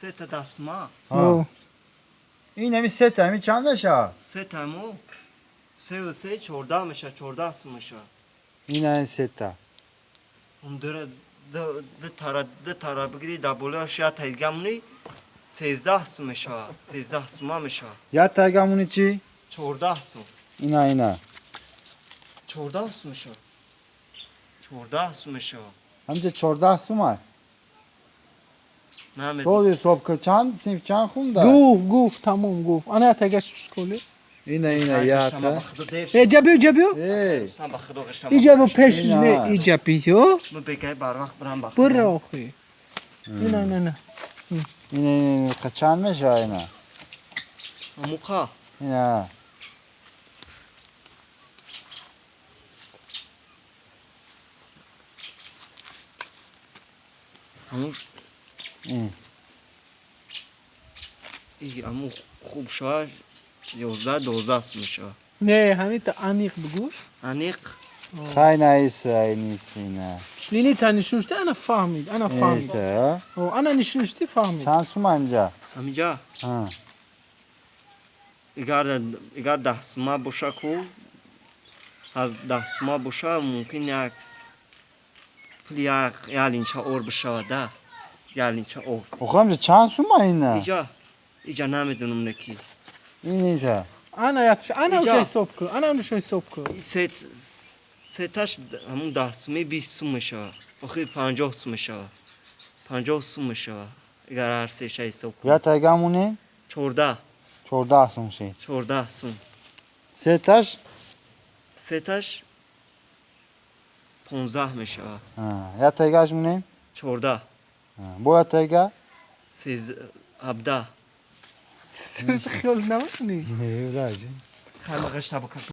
Сета 10 сума. О. Ин ҳами сета ҳами чанд мешавад? Сета мо сеу се 14 меша, 14 сум меша. Ин ҳами сета. Он дара ду тара бигири, дар болояш як тайга мунӣ, 13 сум мешавад, 13 сума мешавад. Як тайга муни чӣ? 14 сум. Ина, ина. 14 сум мешавад, 14 сум мешавад. Ҳамҷа 14 сума. Намедонам. Соли ҳисоб кун, чанд синф, чанд хунда? Гуфт, гуфт, тамом гуфт. Ана тагаш школе. Ина, ина, якта. Иҷа биё, иҷа биё. Эй. Ба худо ғиштам. Иҷа бо пеш. Ина. Не, иҷа биё. Мо бегай барвақт бирам, ба худо. Бура охи. Ина, ина, ина. Ина, ина, чанд мешавад ина? Муқа. Ина. Ҳамун. Ин. Ҳамун хуб шавад, 11-12 сум мешавад. Не, ҳамин та аниқ бигӯш. Аниқ. Хай, наиса, нист ина. Лини та нишушти, ана фаҳмид, ана фаҳмид. Ниста. О, ана нишушти, фаҳмид. Чанд сума инҷа? Ҳамиҷа? Ҳа. Игар 10 сума боша ку, аз 10 сума боша, мумкин як пули як линча ор бишавад да, як линча ор. Охо, ҳамҷа чанд сума ина? Иҷа намедонам, неки. Ин инҷа. Ана ятш, ана Иҷа. уша ҳисоб кун, ана уша ҳисоб кун. Сеташ ҳамун 10 суми 20 сум мешавад, охир 50 сум мешавад, 50 сум мешавад, агар ҳар сеша ҳисоб кунӣ. Я тайга мунем? 14. 14 сум шид. 14 сум. Сеташ? Сеташ 15 мешавад. Я тайгаш мунем? 14. Бо я тайга? 17. Хиёл намекунӣ? Не, враҷи. Хай, ма ғишта бикашам.